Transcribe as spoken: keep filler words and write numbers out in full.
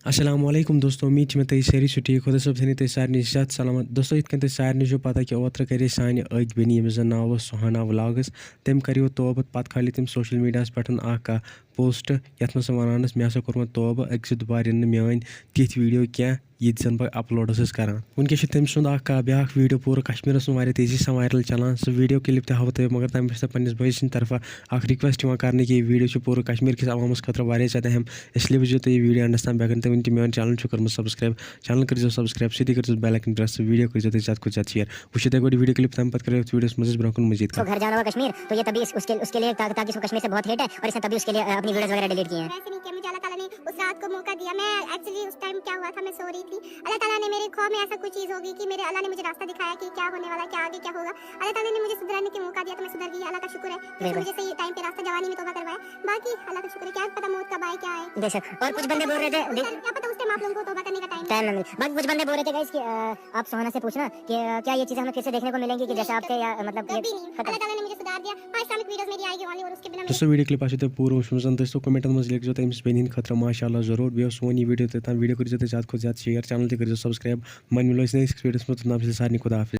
السلام علیکم دوستو، امید چھِ مےٚ تُہۍ سٲری چھِو ٹھیٖک۔ خۄدا صٲب تھٲینو تۄہہِ سارنٕے صحت سلامت۔ دوستو، یِتھ کٔنۍ تۄہہِ سارنٕے چھُو پتہ کہِ اوترٕ کَرے سانہِ أتھۍ بیٚنہِ، ییٚمِس زَن ناو اوس سُہانا ولاگز، تٔمۍ کَریو توبہٕ، پَتہٕ کھالے تٔمۍ سوشل میٖڈیاہَس پٮ۪ٹھ اَکھ، آ، پوسٹ، یَتھ منٛز سُہ وَنان ٲس، مےٚ ہسا کوٚرمُت توبہٕ، أکۍ زٕ دُبارٕ یِن نہٕ میٲنۍ تِتھۍ ویٖڈیو کینٛہہ، یہِ تہِ زَن بہٕ اپلوڈ اوسُس کران۔ وٕنکیٚس چھُ تٔمۍ سُنٛد اَکھ، آ، بیٛاکھ ویٖڈیو پوٗرٕ کشمیٖرَس منٛز واریاہ تیزی سان وائرل چلان۔ سُہ ویٖڈیو کلپ تہِ ہاوو تۄہہِ، مگر تَمہِ برٛونٛہہ چھِ پننِس بٲے سٕنٛدِ طرفہٕ اَکھ ریکویسٹ یِوان کرنہٕ کہِ یہِ ویٖڈیو چھُ پوٗرٕ کشمیٖر کِس عوامَس خٲطرٕ واریاہ زیادٕ اہم، اس لیے وٕچھزیو تُہۍ یہِ ویٖڈیو اینڈَس تام۔ بیٚیہِ اگر تُہۍ وٕنہِ تہِ میون چینل چھُو کوٚرمُت سبسکرائب، چینل کٔرزیو سبسکرائب، سۭتی کٔرزیو بیل آیکن پریس، ویٖڈیو کٔرزیو تُہۍ زیادٕ کھۄتہٕ زیادٕ شیئر۔ وٕچھِو تُہۍ گۄڈٕ ویٖڈیو کلپ، تَمہِ پتہٕ کرو یَتھ ویٖڈیوَس منٛز أسۍ برونٛہہ کُن مزید کَتھ۔ گھر جانا ہوگا کشمیر، تو یہ تبھی اس، اس کے، اس کے لیے تا-، تاکہ اس کو کشمیر سے بہت ہیٹ ہے اور اس نے تبھی اس کے لیے، آ، اپنی ویڈیوز وغیرہ ڈیلیٹ کی ہیں۔ ویسے نہیں کیا، مجھے اللہ تعالیٰ نے اس رات کو موقع دیا۔ میں ایکچولی اس ٹائم کیا ہوا تھا، میں سو رہی تھی۔ اللہ تعالیٰ نے میرے خواب میں ایسا کوئی چیز ہوگی کہ میرے، اللہ نے مجھے راستہ دکھایا کہ کیا ہونے والا ہے، کیا آگے کیا ہوگا۔ اللہ تعالیٰ نے مجھے سدھرنے کا موقع دیا تو میں سدھر گئی، اللہ کا شکر ہے کہ اس نے بالکل۔ مجھے صحیح ٹائم پہ راستہ جوانی میں توبہ کروایا۔ باقی اللہ کا شکر ہے، کیا پتا موت کب آئے، کیا آئے۔ بے شک۔ اور کچھ بندے بول رہے تھے، دیکھ، کیا پتا اس ٹائم آپ لوگوں کو توبہ کرنے کا ٹائم ٹائم نہ ملے۔ باقی کچھ بندے بول رہے تھے گائز کہ، آ، آپ سوہانا سے پوچھنا کہ، آ، کیا یہ چیزیں ہمیں پھر سے دیکھنے کو ملیں گی کہ جیسے آپ تھے یا، مطلب، کبھی یہ نہیں۔ ختم؟ اللہ تعالیٰ نے مجھے سدھار دیا۔ ہاں، اسلامک ویڈیوز میری آئے گی اونلی اور اس کے بنا میں دوستو، ویٖڈیو کلپ آسیو تۄہہِ پوٗرٕ وٕچھمُت زَن۔ دوستو، کمنٹن منٛز لیکھزیو تُہۍ أمِس بیٚنہِ ہِنٛدِ خٲطرٕ ماشاء اللہ ضروٗر۔ بیٚیہِ اوس سون یہِ ویٖڈیو تۄہہِ تام، ویٖڈیو کٔرزیو تُہۍ زیادٕ کھۄتہٕ زیادٕ شیئر، چینل تہِ کٔرزیو سبسکرائب۔ وۄنۍ مِلو أسۍ نیکسٹ ویٖڈیوَس منٛز، توٚتام چھِ سارنٕے خۄدا حافظ۔